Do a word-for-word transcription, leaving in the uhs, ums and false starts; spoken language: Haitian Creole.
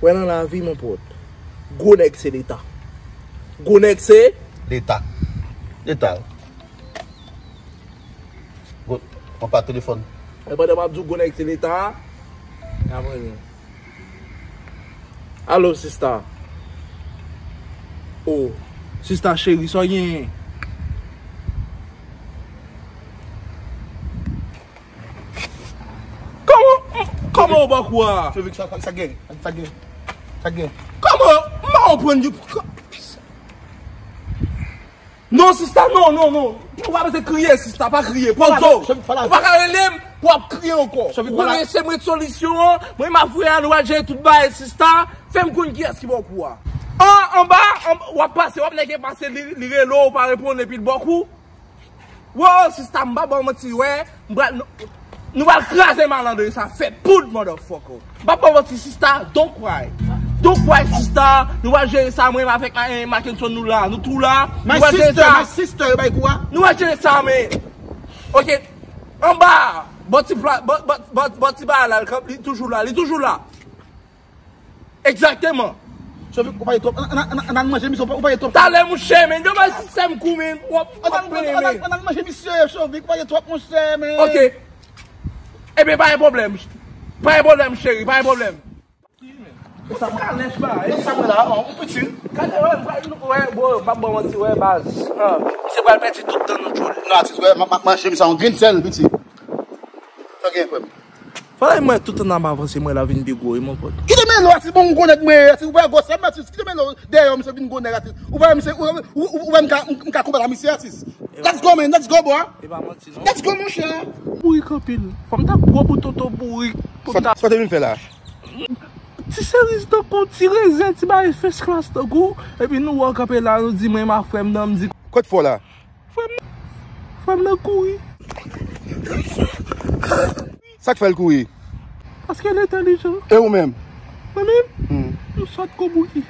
Wè nan lavi, mon pòt. Gwo nèg se Leta. Gwo nèg se Leta. Leta. Gwo, konpa telefòn. E pandan m ap di w gwo nèg se Leta, y ap rele. Alo, sista. Oh, sista cheri, sa w genyen? Kòman, kòman w bò kou a? Chevik, sa, sa, sa gen? Sa gen? Sa gen? Kòman? M pa konprann di. Non, sista, non, non, non. Ou pa bezwen kriye, sista, pa kriye. Pozo. Ou pa ka rele m pou w ap kriye ankò. Ou konnen se mwen k solisyon an. Mwen m ap voye a, nou al jere tout bagay, sista. Fè m konn kiyès ki bò kou a. An, anba, anba, w ap pase, w ap nèg pase, li, li rele w, ou pa reponn, epi l bò kou. Wo, sista, m pa ba w manti, wè, m pral, nou, nou pral kraze malandren sa, fè poud, motherfucker. M pa ba w manti, sista, don't cry. Don't cry, sista, nou pral jere sa, mwen avèk Ma-, eh, Mackenson, nou la, nou tou la, nou pral jere sa. My sister, my sister, yo bay kou a? Nou pral jere sa, men. Ok, anba, bò ti pla-, bò, bò, bò, bò ti bagay la, li toujou la, li toujou la. Egzakteman. Chevik, ou pale twòp. Ann, ann, ann, ann al manje, misye, ou pale twòp. Talè, mouche, men, yo bay sistèm kou, men, w ap, w ap peye, men. Ann al manje, misye, Chevik, ou pale twòp, monchè, men. Ok. Ebyen, pa gen pwoblèm. Pa gen pwoblèm, cheri, pa gen pwoblèm. E sa kalèch ba, e sa mwen la, ou piti. Gade, wè, wè, wè, bro, pa ban manti, wè, baz. Ah, misye pral pèdi tout tan nou, Jody. Non, atis, wè, m ap manje, misye, yon grenn sèl, piti. Sa gen, frè m? Fò mwen tout tan n ap avanse, mwen la vin pi gwo, wi, mon pòt. Kite mele w, atis, bon, m gwo nèg mwen ye, atis, ou pa gwo sa, atis, kite mele w dèyè w, misye vin gwo nèg, atis. Ou pa misye, ou, ou, ou, ou pa m ka, m ka konbat a misye, atis. Let's go, man, let's go, bro. E pa manti, non. Let's go, monchè. Bourik anpil. Fò m ta gwo pou tonton bourik. Pou m ta. Sa w te vin fè la? Ti seriz tankou ti rezen, ti bagay first class tankou. Epi nou wè w kanpe la, nou di mwen m a frè m nan, m di. Kot fò la? Frè m, frè m nan kouri. Sa k fè l kouri? Paske l entèlijan. E ou menm? Mwen menm? Hmm. M sòt kou bouki.